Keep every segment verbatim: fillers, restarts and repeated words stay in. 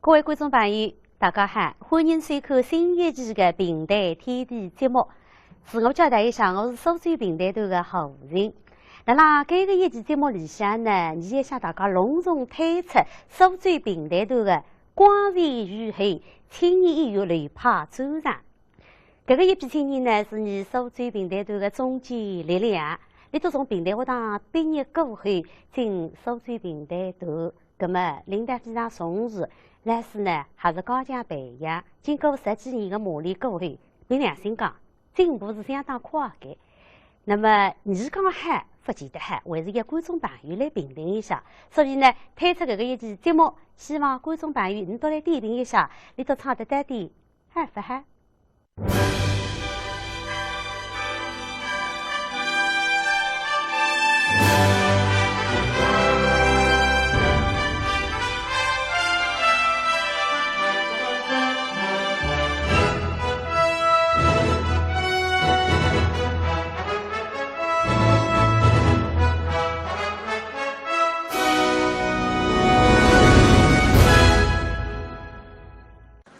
各位观众朋友，大家好，欢迎收看新一期的评弹天地节目。自我介绍一下，我是苏州评弹团的何晴。那么，搿个一期节目里向呢，伲要向大家隆重推出苏州评弹团的光前雨后青年演员流派专场。 搿个一批青年呢，是伲苏州评弹团的中坚力量。俚笃从评弹学堂毕业过后，进苏州评弹团，葛末领导非常重视，老师呢还是加强培养。经过十几年的磨练过后，凭良心讲，进步是相当快的。那么伲讲好，勿见得好，还是要观众朋友来评评一下。所以呢，推出搿个一期节目，希望观众朋友侬侪来点评一下，俚笃唱得到底 好勿好？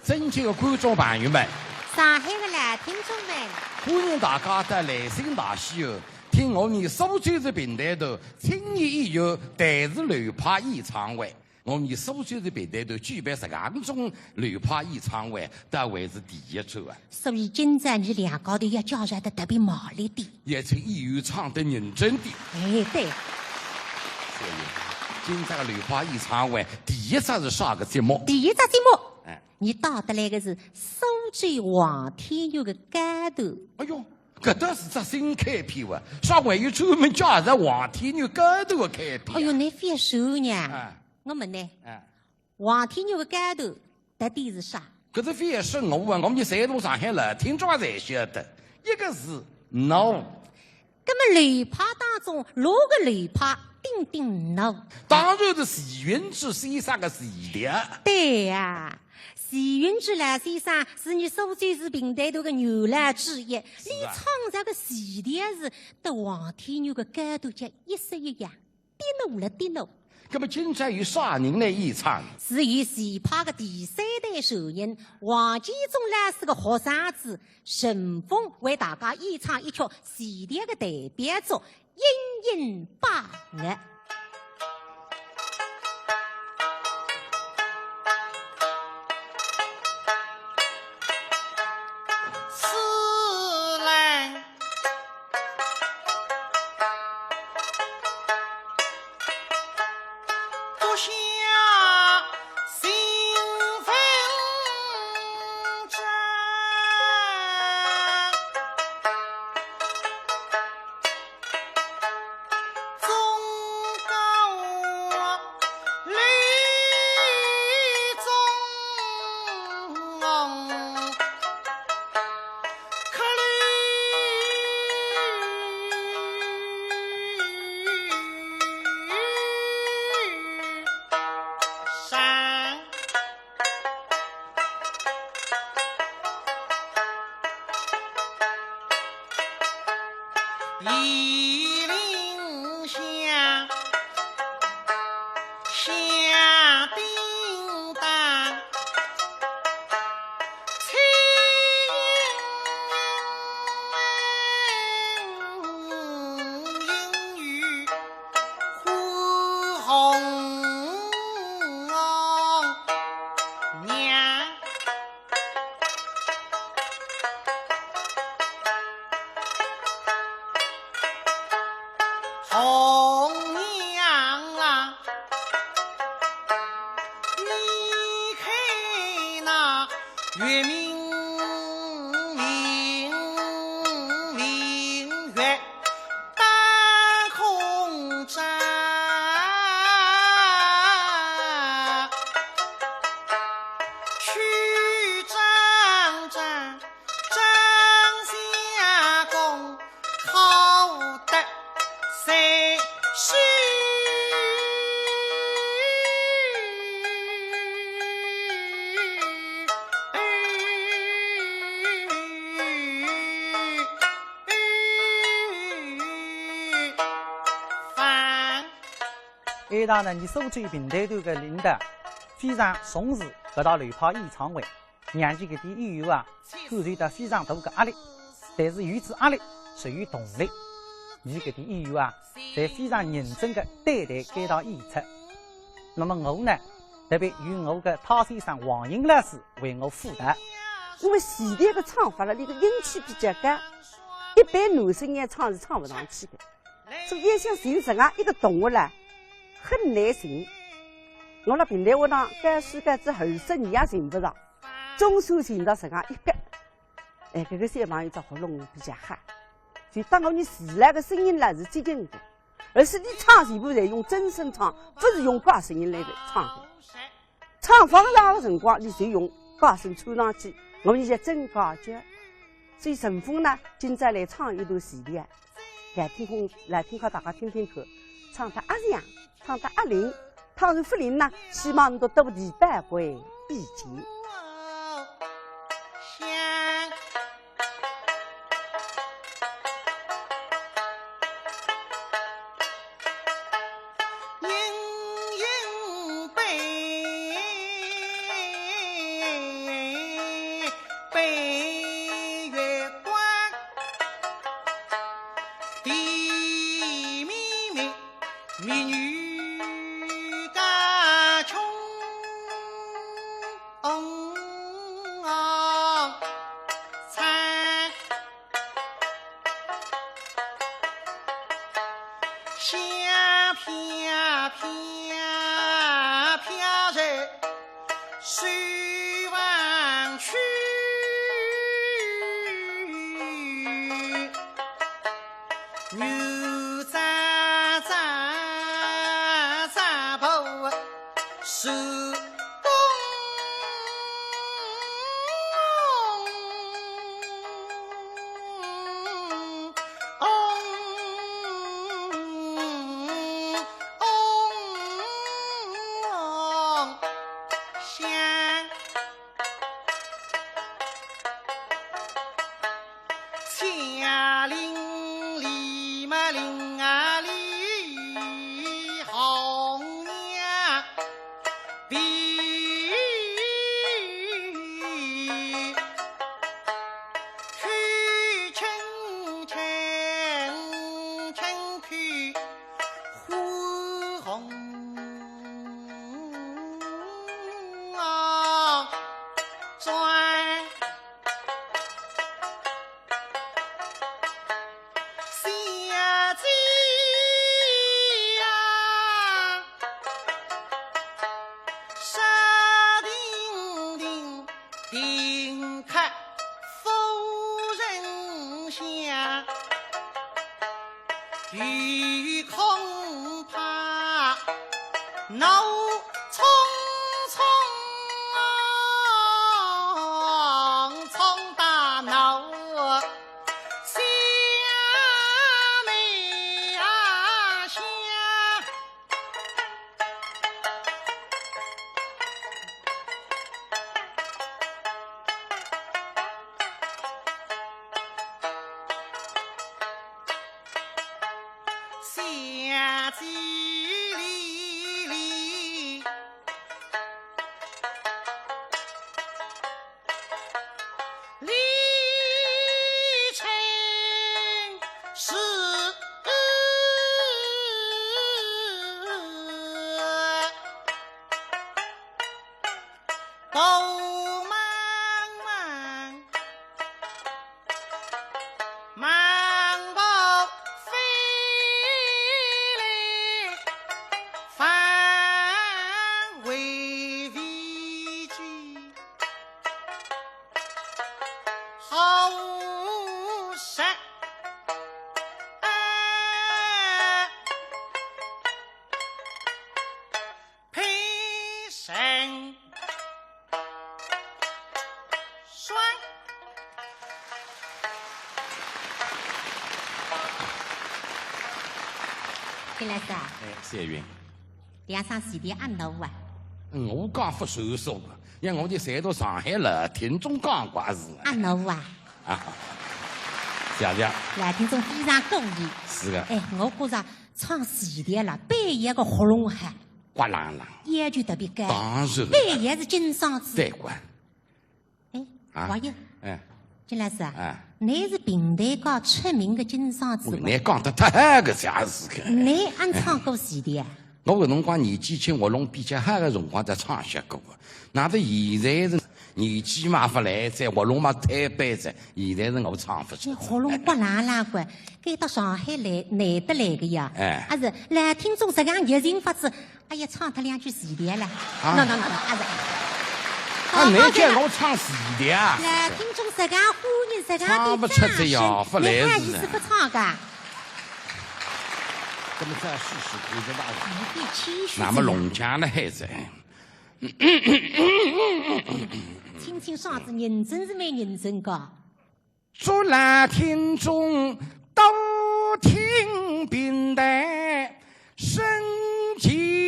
尊敬的观众朋友们，上海的老听众们，欢迎大家到兰心大戏院听我伲苏州市评弹团青年演员弹词流派演唱会。我伲苏州市评弹团举办实梗种流派演唱会，倒还是第一次啊。所以今朝伲两家头要介绍得特别卖力点。也请演员唱得认真点。哎，对。所以，今朝个流派演唱会第一只是啥个节目？第一只节目，哎。 伲带得来的是苏州黄天玉的高头。哎哟，搿倒是只新开篇哇，啥还有专门介绍黄天玉高头的开篇啊？哎哟，侬覅说呢。哎。我问侬，哎。黄天玉的高头到底是啥？搿是覅说我啊，我伲在座上海老听众也侪晓得，一个字，闹。 葛末流派当中，哪个流派顶顶闹？当然是徐云志先生的徐调。对呀，徐云志老先生是伲苏州市评弹团的元老之一，是啊。俚唱搿个徐调是搭黄天玉的高头叫一式一样，的闹了的闹。 葛末今朝由啥人来演唱？是由徐派的第三代传人王建中老师的学生子陈峰为大家演唱一曲徐调的代表作《莺莺拜月》。 埃搭呢，伲苏州评弹团个领导非常重视，搿趟流派演唱会，让伲搿点演员啊，感受到非常大个压力，但是有此压力，就有动力。伲搿点演员啊，侪非常认真个对待该趟演出。那么我呢，特别由我个太先生王英老师为我辅导。因为前头个唱法了，伊个音气比较高，一般男声演唱是唱勿上去个。 所以要想寻实梗一个动物啦，很难寻。我辣评弹学堂教书教仔二十年也寻勿着，总算寻到实梗一个。哎，搿个小朋友只喉咙比较好，所以当我伲自然个声音啦是接近个，而且伲唱全部侪用真声唱，勿是用假声音来唱个。 唱方丈个辰光，伊就用假声穿上去，我伲叫真假叫。所以陈峰呢，今朝来唱一段序曲啊，来听听，来听看大家听听看，唱得阿像，唱得阿灵，倘若勿灵呢，希望侬多多提拔为意见。 听来是啊，哎，谢云。两声序曲阿难啊？嗯，我讲勿算数个，因为我就在到上海了，听众讲过是。阿难啊？啊，谢谢。来，听众非常鼓励。是个。哎，我觉着唱序曲了，必要个喉咙好。刮冷冷。要求特别高。当然了。对，也是金嗓子。对过。哎，啊，王爷，哎。金老师啊，哎。倷是评弹界出名的金嗓子。倷讲得太好个，啥事个？倷阿唱过戏个啊？我搿辰光年纪轻，喉咙比较好个辰光才唱些歌个。那是现在是年纪嘛勿来哉，喉咙嘛太板哉，现在是我唱勿出。倷喉咙刮冷冷个，该到上海来，难得来个呀。哎。啊是，来听众实梗热情法子， 哎呀，唱脱两句词调了。啊。喏喏喏喏，阿是。啊，倷叫我唱词调啊？来，听众实梗欢迎，实梗唱勿出哉呀，勿来事。倷还意思勿唱个？搿么再试试看，是吧？倷别谦虚。那么弄僵了还是？清清嗓子，认真是蛮认真个。 祝老听众多听评弹，升级。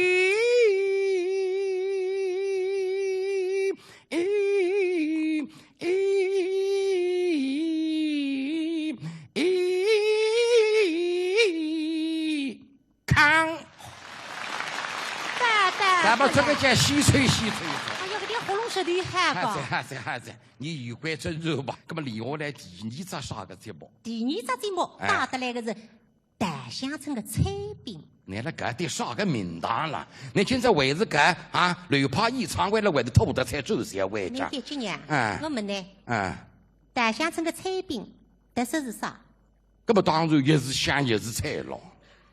康。爸爸。爸爸，这个叫吸吹吸吹。哎呀，搿点喉咙舌头还好。好哉，好哉，好哉，你有关尊重吧。那么留下来第二只啥个节目？第二只节目，哎。带得来个是稻香村个炊饼。倷辣搿点啥个名堂啦？倷今朝还是搿啊，流派演唱会了，还是土特产周小会讲？倷别急呀，哎。我问倷，哎。稻香村个炊饼，特色是啥？ 搿么当然越是香越是脆咯。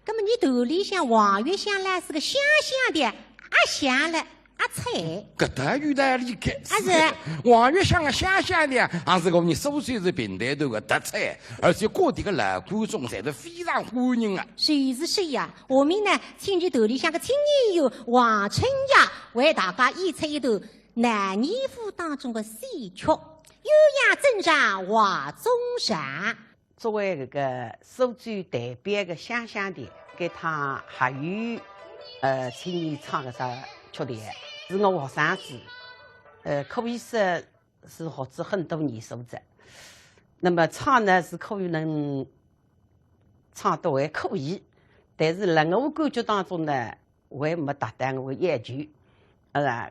搿么倷团里向王玉香老师个香香调，阿香了阿脆。搿倒有道理个。啊是。王玉香个香香调，也是我们苏州市评弹团个特色，而且各地个老观众侪是非常欢迎啊。是是是呀，下面呢，请倷团里向个青年演员王春芽为大家演出一段《难念夫》当中个戏曲《鸳鸯枕上话中上》。 作为搿个苏州代表个香香调，搿趟还有，呃，青年唱个啥曲调，是我学生子，呃，可以说是学仔很多年数哉。那么唱呢是可以能唱得还可以，但是辣我感觉当中呢， 还没达到我个要求，是吧？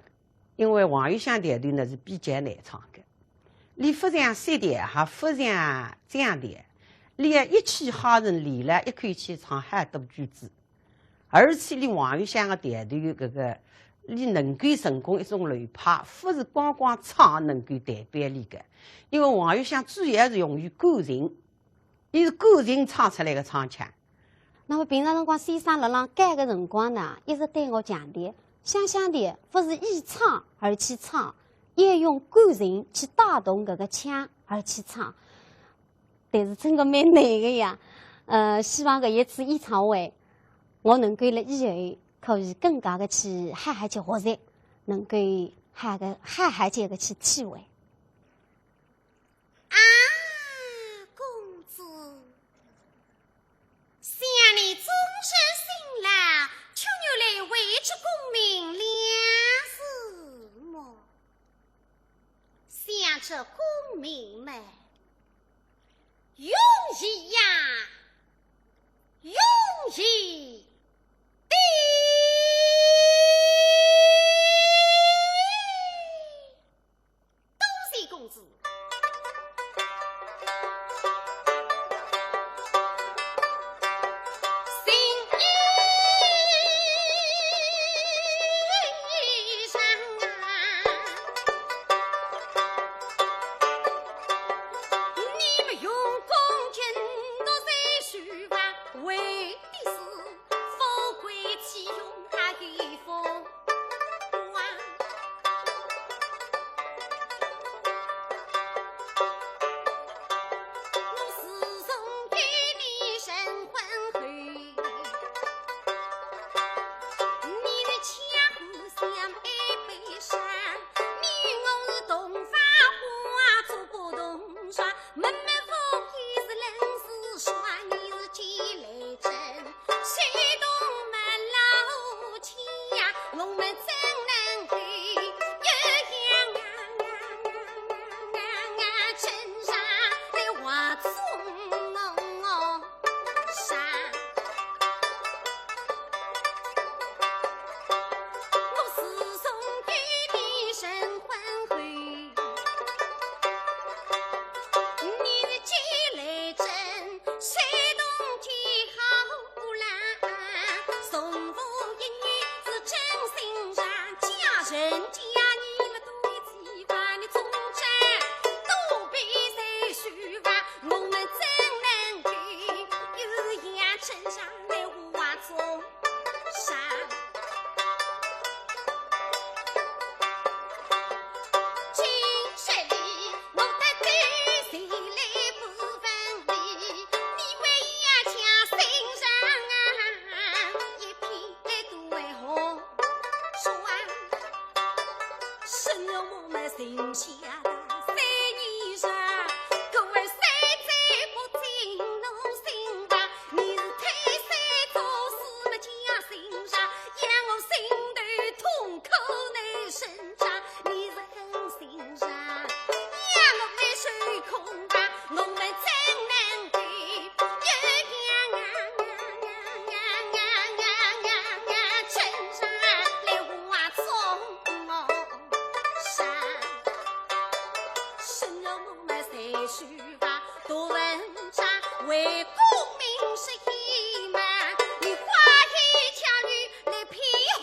因为王玉香调头呢是比较难唱个，伊勿像雪调，也勿像江调，伊要一气呵成练了，一口气唱好多句子，而且伊王玉香个调头搿个，伊能够成功一种流派，勿是光光唱能够代表伊个，因为王玉香主要是用于感情，伊是感情唱出来个唱腔。 那么平常辰光，先生辣浪教个辰光呢，一直对我强调，香香调勿是依唱而去唱，要用感情去带动搿个腔而去唱。但是真个蛮难个呀。呃，希望搿一次演唱会，我能够辣以后可以更加个去好好去学习，能够好个，好好个去体会。 啊，公子，想你终日辛劳，却又来为这功名了事么？想这功名嘛，容易呀，容易的。 多谢公子。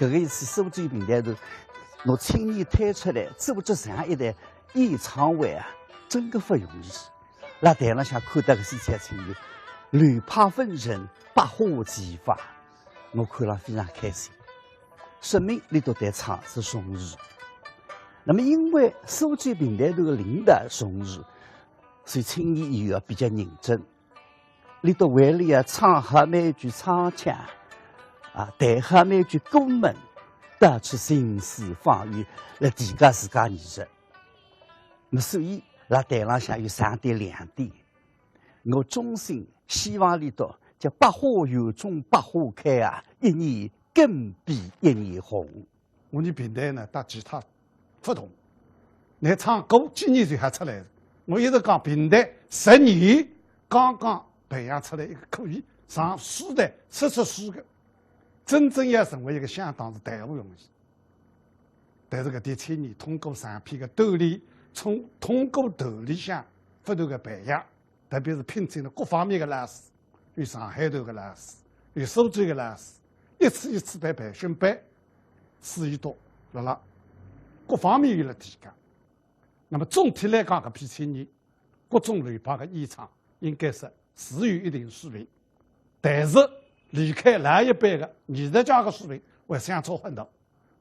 搿个一次苏州评弹团拿青年推出来，组织这样一台演唱会啊，真个勿容易。辣台浪向看到个西餐青年，流派纷呈，百花齐放，我看了非常开心。说明俚笃对唱是重视。那么因为苏州评弹团个领导重视，所以青年演员比较认真。 俚笃为了要唱好每句唱腔，啊，弹好每句过门，到处寻师访友来提高自家艺术。那所以辣台浪向有三点亮点，我衷心希望俚笃叫百花园中百花开啊，一年更比一年红。 我伲评弹呢，搭其他勿同。倷唱歌几年就喊出来个。我一直讲，评弹十年刚刚培养出来一个可以上书台、出出书个，真正要成为一个响档是谈勿容易。但是搿点青年通过长篇个锻炼，从，通过团里向勿断个培养， 特别是聘请了各方面个老师，有上海团个老师，有苏州个老师，一次一次办培训班，所以笃辣辣各方面有了提高。那么总体来讲，搿批青年各种流派个演唱应该说是有一定水平，但是离开老一辈个艺术家个水平还相差很多。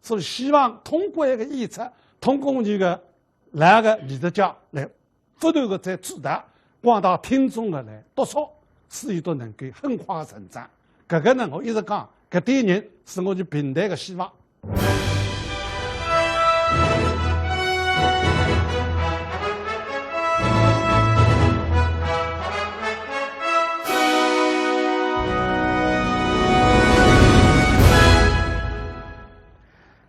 所以希望通过一个演出，通过伲个老个艺术家来 不断个在主导广大听众个来督促，使伊笃能够很快个成长。搿个呢，我一直讲，搿点人是我伲评弹个希望。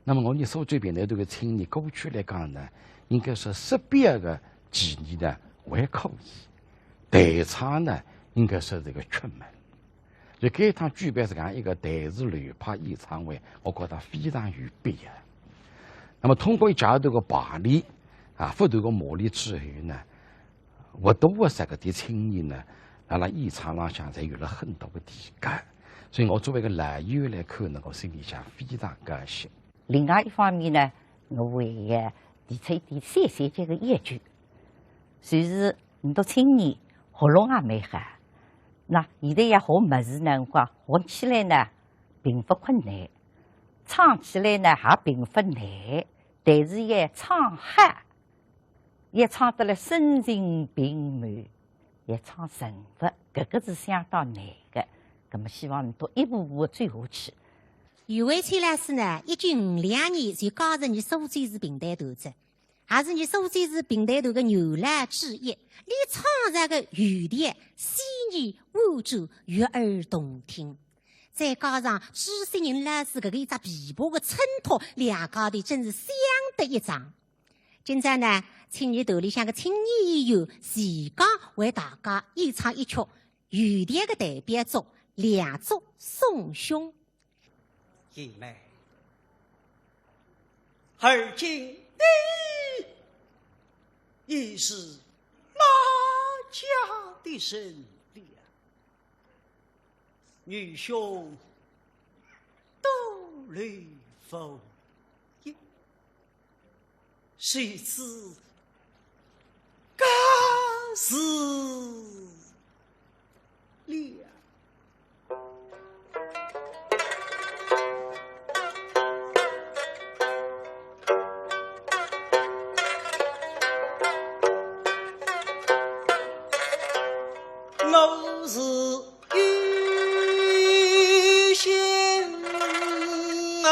那么我伲苏州评弹团个青年过去来讲呢， 应该说识别个技艺呢还可以，弹唱呢应该说是个缺门。所以搿一趟举办实梗一个弹词流派演唱会，我觉得非常有必要。那么通过一阶段个排练，啊，不断个磨练之后呢，我都会使搿点青年呢，辣辣演唱浪向侪有了很多个提高。所以我作为一个老演员来看呢，我心里向非常高兴。 另外一方面呢，我还要提出一点小小个要求，就是伲笃青年喉咙也蛮好，那现在要学物事呢，辰光学起来呢，并勿困难，唱起来呢，也并勿难，但是要唱好， 要唱得来声情并茂，要唱顺滑，搿个是相当难个。葛末希望伲笃一步步走下去。余惠清老师呢，一九五两年就加入伲苏州市评弹团子，也是伲苏州市评弹团个元老之一。俚唱着个《游调》，细腻婉转，悦耳动听。再加上朱雪银老师搿个一只琵琶个衬托，两家头真是相得益彰。 今朝呢，请伲团里向个青年演员徐刚为大家演唱一曲《游调》个代表作《两足送兄》。贤妹，而今你已是马家的人了。 愚兄独留无依，谁知家事了。 我是愚兄儿来，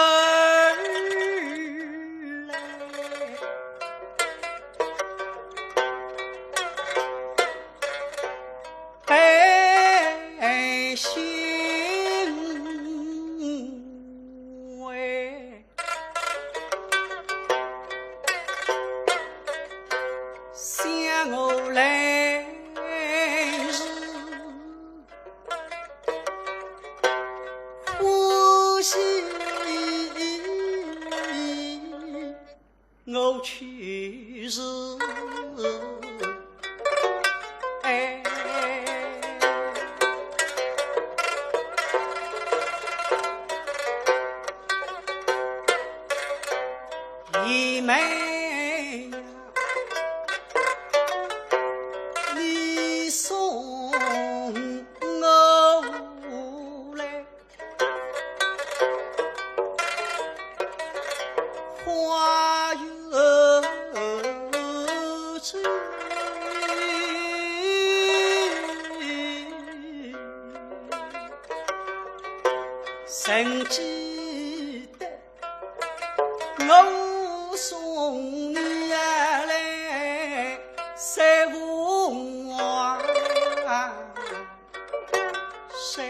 拜兄为 想我来时，欢喜我去时。哎。曾记得我送你来三凤凰山，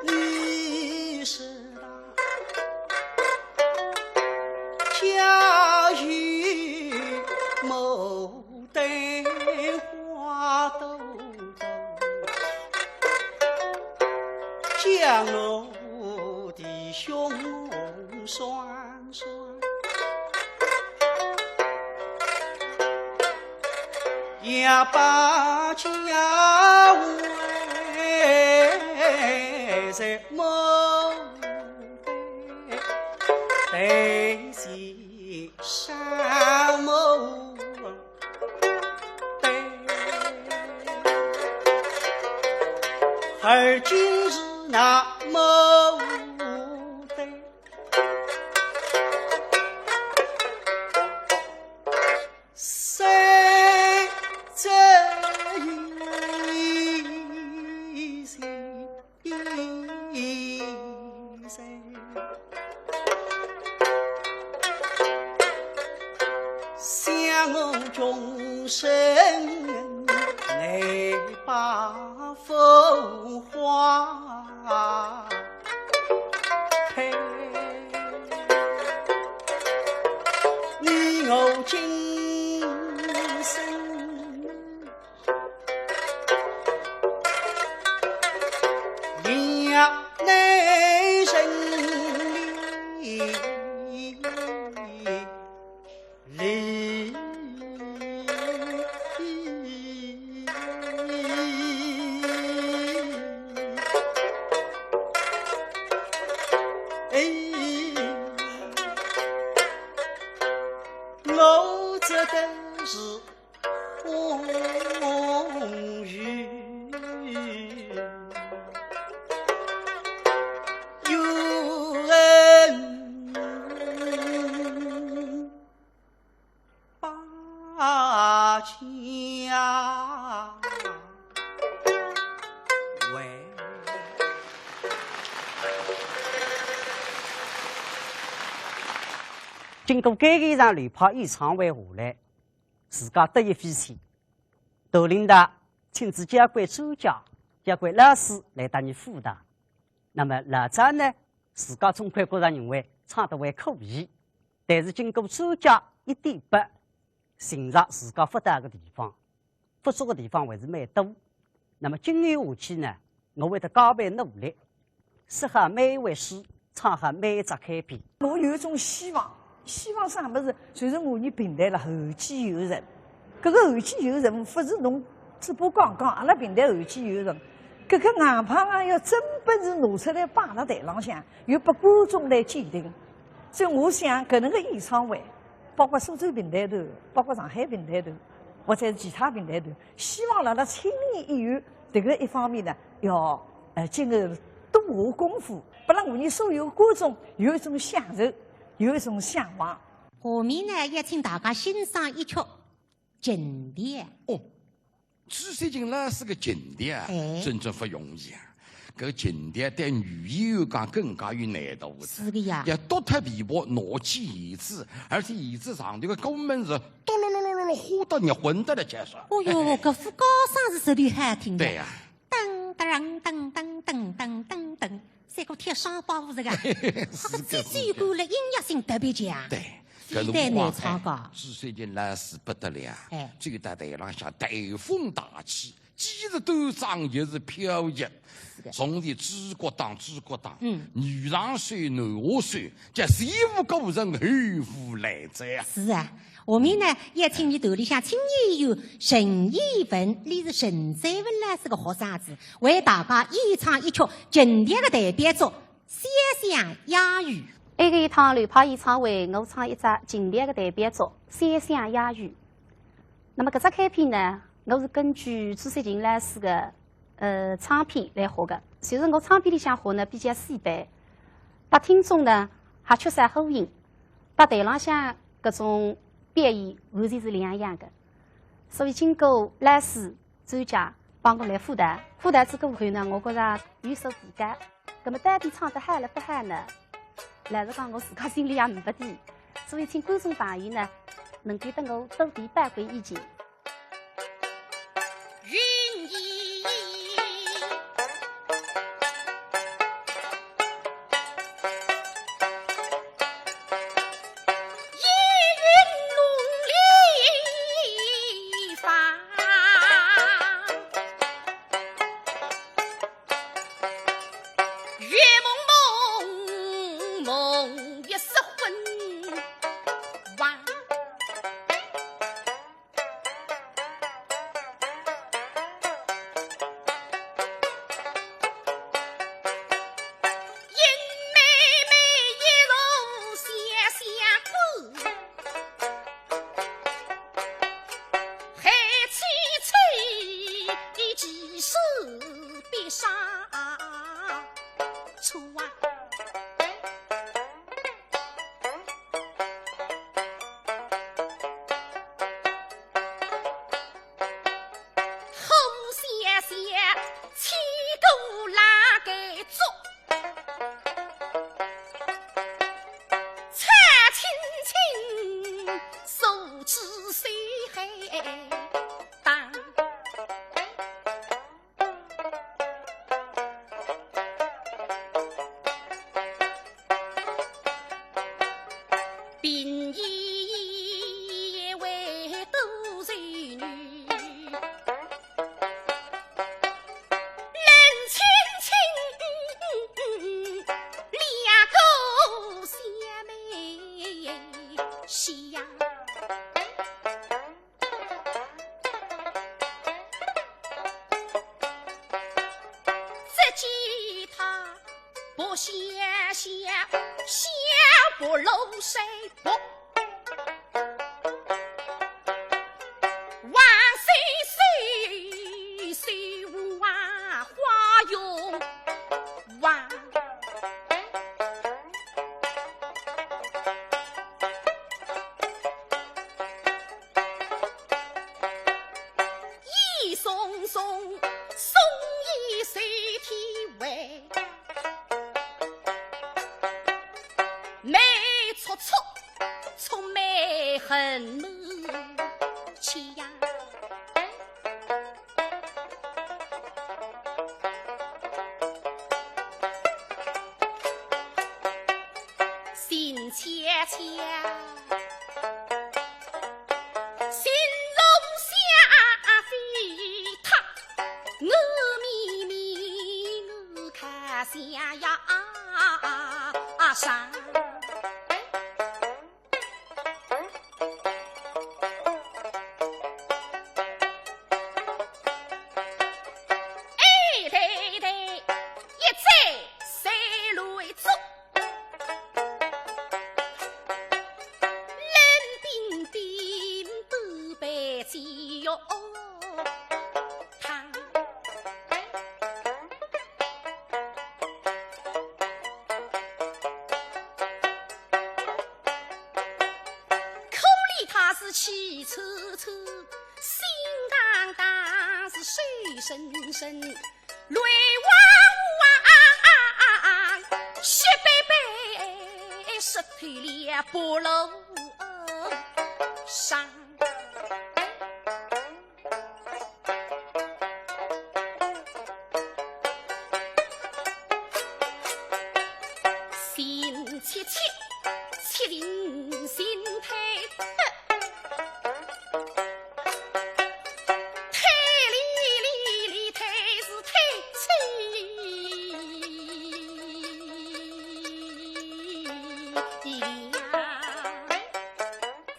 你是那家有牡丹花朵朵，将我的雄风双双。 也把家为在牡丹，代替上牡丹，而今是那牡丹。 谁在意谁？想我终身难把浮华 配。你我今生两难成离。 离。哎，我这个是风雨有恩 把家为。经过搿个一场流派演唱会下来，自家得益匪浅。头领导请仔交关专家、交关老师来搭伲辅导。那么老早呢，自家总归觉着认为唱得还可以， 但是经过专家一点拨，寻着自家勿到个地方，勿足个地方还是蛮多。那么今后下去呢，我会得加倍努力，说好每一回书，唱好每一只开篇。我有一种希望，希望啥物事？就是我伲评弹了后继有人。搿个后继有人，勿是侬嘴巴讲讲，阿拉评弹后继有人，搿个硬邦邦要真本事拿出来摆辣台浪向， 由拨观众来鉴定。所以我想，搿能个演唱会，包括苏州评弹团，包括上海评弹团，或者是其他评弹团，希望辣辣青年演员迭个一方面呢，要，呃，进而多下功夫，拨辣我伲所有观众有一种享受，有一种向往。下面呢，也请大家欣赏一曲《琴调》。哦， 朱雪琴老师个琴调啊，哎。真正勿容易啊。搿琴调对女演员讲更加有难度个。是个呀。要独特琵琶，拿起弦子，而且弦子上头个鼓门是嘟噜噜噜噜噜，花得热昏得了结束。哦哟，搿副高声是实在好听的。对呀。噔噔噔噔噔噔噔噔，像个铁双胞舞这个，是个，是个。搿个最最过了音乐性特别强。对。 搿辰光，非但难唱个。哎，朱雪琴老师不得了，哎。走到台浪向，台风大起，既是端庄，又是飘逸。是的。从前主角当主角当，嗯。女上手，男下手，叫前无古人，后无来者啊。是啊，下面呢，也请伲团里向青年演员陈一文，伊是陈再文老师个学生子，为大家演唱一曲《琴调》个代表作《潇湘夜雨》。 埃个一趟流派演唱会，我唱一只《琴调》个代表作《潇湘夜雨》。那么搿只开篇呢，我是根据朱雪琴老师个，呃，唱篇来学个。就是我唱篇里向学呢比较死板，拨听众呢也缺少呼应，拨台浪向搿种表演完全是两样个。所以经过老师专家帮我来辅导，辅导之过后呢，我觉着有所提高。葛么到底唱得好了不好呢？老实讲，我自家心里也呒不底。所以请观众朋友呢，能够搭我多点宝贵意见。 云烟，烟云梦里花，月梦梦，梦一时昏黄。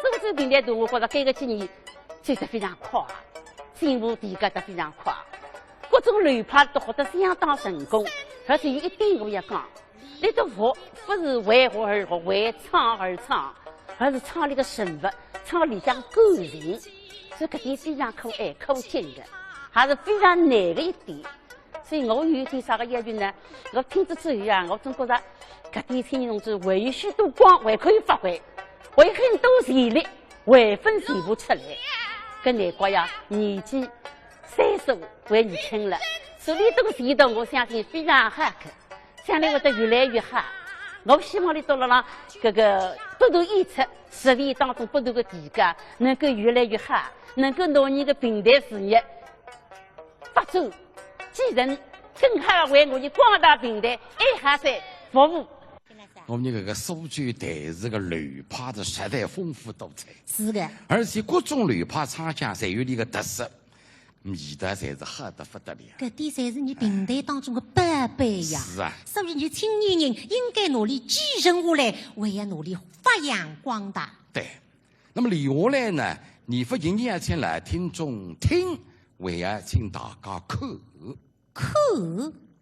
苏州评弹团，我觉着搿个几年走得非常快，进步提高得非常快，各种流派都学得相当成功。而且有一点我要讲，俚笃学勿是为学而学，为唱而唱，而是唱俚个人物，唱里向感情，所以搿点非常可爱、可敬的，还是非常难的一点。 所以我有一点啥个要求呢？我听仔之后啊，我总觉着搿点青年同志还有许多光还可以发挥。还有很多旋律还朆全部出来。搿难怪呀，年纪岁数还年轻了，所以搿个味道我相信非常好个，将来会得越来越好。我希望俚笃辣辣搿个不断演出，实践当中不断个提高，能够越来越好，能够拿伲个评弹事业发展，继承，更好为我伲广大评弹爱好者服务。 我伲搿个苏州弹词个流派是实在丰富多彩，是个。而且各种流派唱腔侪有俚个特色，味道侪是好得不得了。搿点侪是伲评弹当中个宝贝呀。是啊。所以伲青年人应该努力继承下来，还要努力发扬光大。对。那么留下来呢，伲勿仅仅要请老听众听，还要请大家看。 看？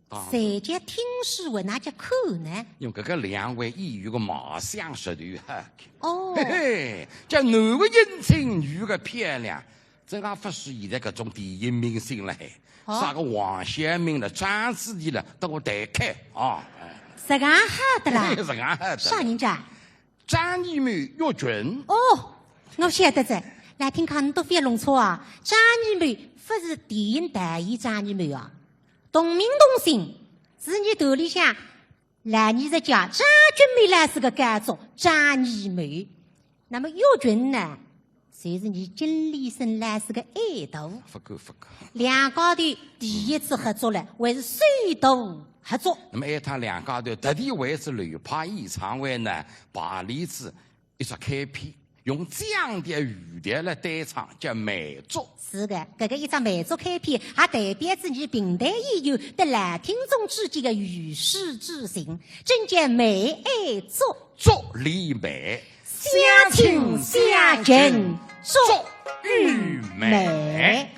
当然。侪叫听书，哪叫看呢？因为搿个两位演员个卖相实头好看。哦。嘿嘿，叫男个英俊，女个漂亮，搿个勿是现在搿种电影明星了嘿，哦。啥个王晓明了、章子怡了，搭我谈开啊。哎。实梗好得啦？实梗好得啦。啥人家？ 张艺谋、岳群。哦，我晓得哉。来，听讲，侬勿要弄错啊。张艺谋勿是电影导演张艺谋啊，同名同姓，是伲团里向老艺术家张君美老师个高足张艺谋。那么岳群呢，就是伲金丽生老师个爱徒。勿敢，勿敢。两家头第一次合作了，还是首度合作。那么埃趟两家头特地为此流派演唱会呢，排练仔 一只开篇，用江调、豫调来对唱，叫梅竹。是个，搿个一只梅竹开篇，也代表仔伲评弹演员搭老听众之间个与世之情，真叫梅爱竹。竹里梅，相亲相近，竹与梅。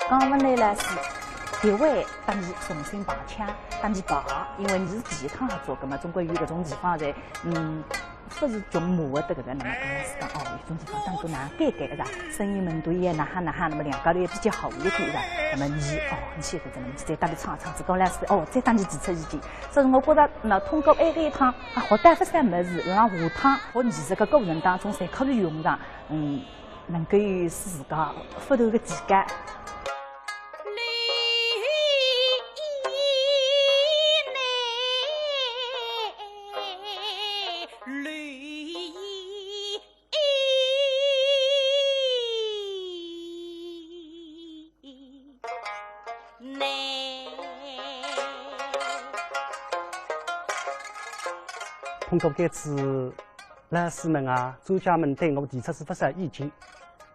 刚刚呢，是第一位搭伲重新排腔，搭伲排，因为伲是第一趟合作，葛末总归有搿种地方侪，嗯，勿是穷麻个搿个，葛末讲是讲，哦，有种地方当中哪能改改个是吧？声音门头也哪哈哪哈，葛末两家头也比较好一点是吧？葛末伲，哦，伲晓得搿能，再搭伲唱唱，子高老师，哦，再搭伲提出意见。所以我觉着，那通过埃个一趟，啊，学到勿少物事，让下趟学艺术个过程当中，侪可以用上，嗯。 能够有自家勿同个体验。通过搿次老师们啊、专家们对我提出仔勿少意见，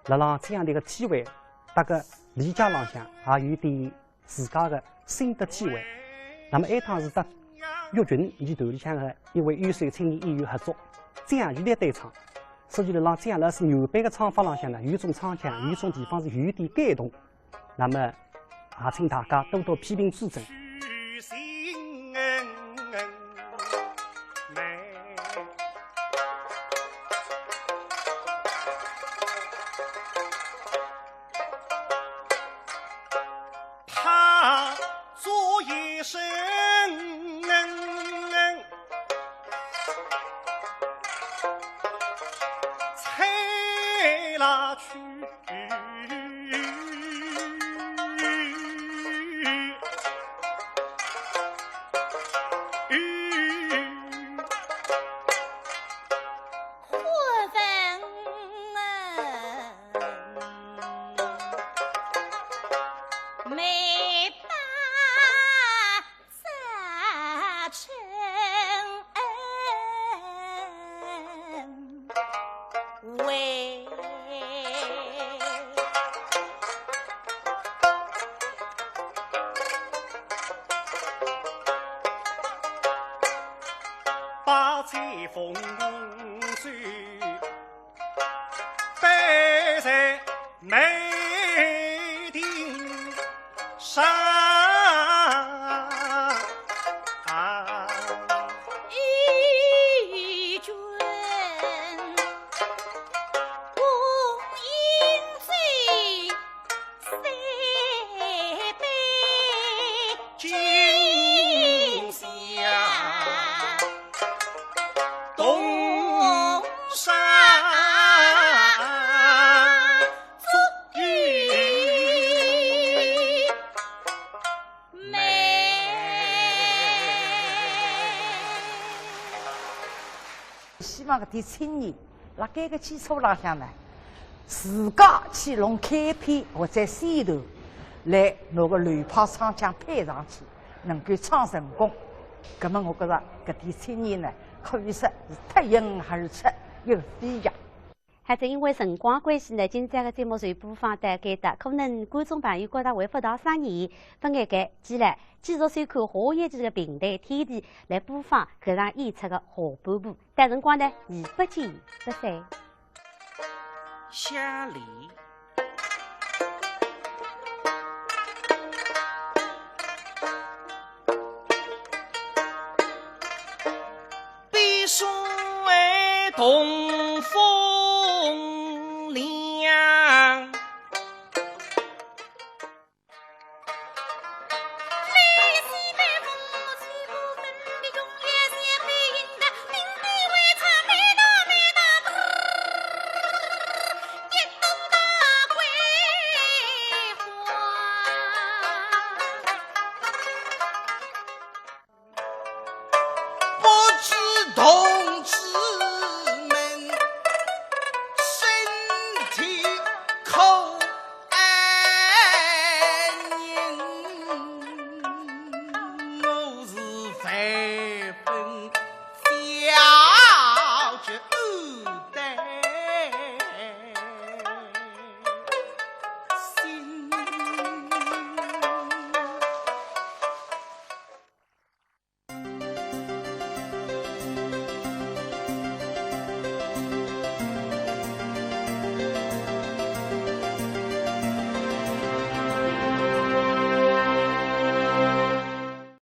辣浪这样的一个体会，搭个理解浪向也有点自家的心得体会。那么埃趟是搭岳群剧团里向的一位优秀青年演员合作，这样剧烈对唱，所以呢，辣浪这样老师原版的唱法浪向呢，有种唱腔，有种地方是有点改动。 那么，也请大家多多批评指正。他做一声，吹拉去。 把这封书背在 梅亭上。希望搿点青年辣该个基础浪向呢，自家去弄开篇或者先头来拿个流派唱腔配上去，能够唱成功。葛么我觉着搿点青年呢，可以说是脱颖而出，一个飞跃。 还是因为辰光关系呢，今朝个节目就播放到搿搭，可能观众朋友觉得会勿大适意，勿碍个，记牢，继续收看华语剧个平台天地来播放搿场演出个下半部。到辰光呢，二八见，再会。下联。 碧水同风凉。